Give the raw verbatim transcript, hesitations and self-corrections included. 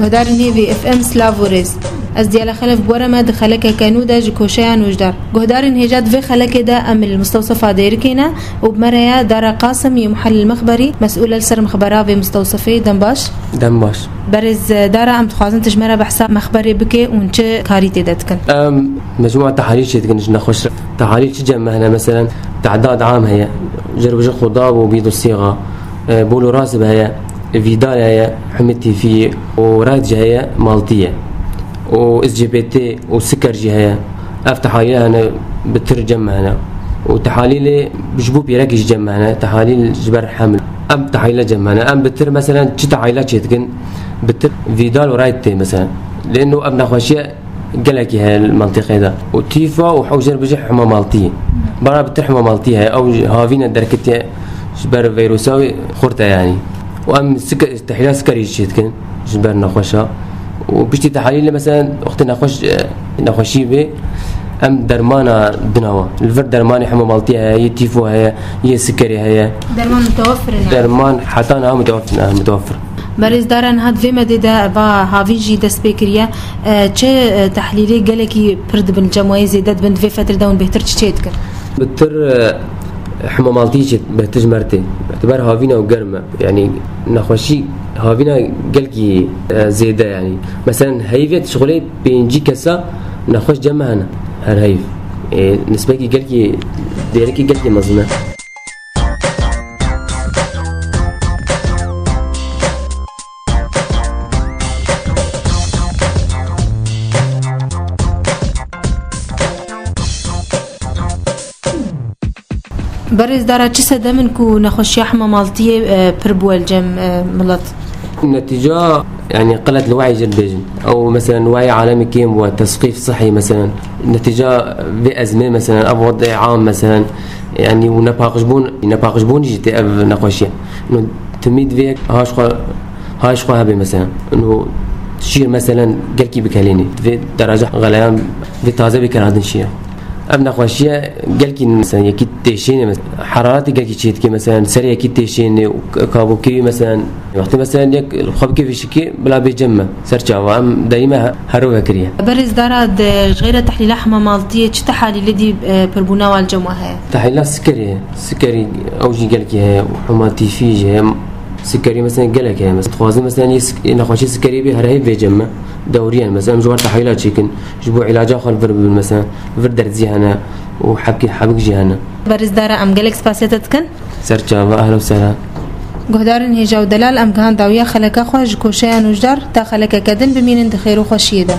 Guhdarên hêvî F M, silav û rêz. Ez Diyala Xelef bi we re me di xelekeke nû de ji koşeya nûjdar. Guhdarên hêja, di vê xelekê de em li Mistewsefa Dêrikê ne û bi me re ye Dara Qasim yê Muhellil Mexberî, mesûl e li ser mexbera vê Mistewsefê. Dem baş. Dem baş. Berêz Dara, em dixwazin tu ji me re behsa mexberê bike û çi karî tê de dikin. Em mecmûa tehalîl çêdikin ji nexweş re. Tehalîl çi cem me hene? Meselen, tehdad am heye. Jerbuje xwe da û bîd û sîxa. E, bol û rasib heye. Vîdal heye. Hemê tîfiyê û rayt jî heye, maltî ye. Û S C P T û siker jî heye. Ev tehalîl hene, bitir cem me hene. Û tehalîlê ji bo pîrekî jî cem me hene. Tehalîl ji ber heml. Em tehalîle cem me hene. Em bitir, meselen, çi tehalîla çêdikin? Bitir vîdal û rayt tê, meselen. Lê no ev nexweşiye gelekî heye li mentiqê de. Û tîfa û hewcer bijî hema maltî. Bara bitir hema maltî heye. Ew havîne derketiye ji ber veyrusa wê xurt e, yanî. Û em sike-, tehlîla sikerî jî çêdikin ji ber nexweşa. Û piştî tehalîlê, mesela, wextê nexweş, e, nexweşî bê, em dermana dinawa. Li vir dermanê hema maltî heye, yê tîfo heye, yê sikerê heye. Derman mutewefir in, yani? Derman heta niha mutewefir, niha mutewefir. Berêz Dara, niha di vê medê de va havîn jî dest pê kiriye. E, çi, e, tehlîlê gelekî pir dibin, cem we yê zêde dibin, di vê fetrê de hûn bêhtir çi çê dikin? Bitir, e, hemamaltî çê, bêhtir ji me re tê. Bi îtibar havîna û germ e. Yanî nexweşî havîna gelkî, e, zêde yanî. Meselen heyvê şixulê pêncî kesa nexweş cem me hene. Her heyv. E, nisbekî gelkî, dêrikî gelkî mezin e. Berêz Dara, çi sedem in ku nexweşiya hema maltiyê, e, pir bûye li cem, e, milet? Netîca, yanî, qelet li wayê jî dibêjin. Ew, meselen, wayê alemê kêm bûye, tesqîf sihî, meselen. Netîca vê ezmê, meselen, ev wadê am, meselen, yanî, û nepaqijbûn, nepaqijbûn jî tê ev nexweşiye. No, timî divê yek ha ji xwe, ha ji xwe hebe, meselen. No, şîr, meselen, gelkî bikelênê. Divê dereca xeleyan vê taze bê keradin şîr. Ev nexweşiye gelkî, mesela, yekî têşêne, mesela, heraretê gelkî çê dike, mesela, serê yekî têşêne û k-, kabûkê wî, mesela, wextê, mesela, yek xwe bike vêşikê, bila bê cem me. Ser çava em derî me he-, herove kiriye. Berêz Dara, di xeyra tehlîla hema maltiyê çi tehalîlê dî, e, pirbûna wan li cem we heye? Tehlîla sikerê, sikerî ew jî gelkî heye, hema tîfî jî heye. Sikerî, mesela, gelek heye. Mesela, dixwazin, mesela, yê sik-, yê nexweşê sikerî bê herheyv vê cem me. Dewriyen, mesela, em ji wan tehlîla çêkin. Ji bo îlaca xwe li vir bibin, mesela, vir derd jî hene û hebkê, hebik jî hene. Berêz Dara, em gelek spasiya te dikin. Ser çava, ehla û sehla. Guhdarên hêja û delal, em gihan dawiya xeleka xwe ji koşeya nûjdar. Ta xelekeke din bimînin di xêr û xweşiyê de.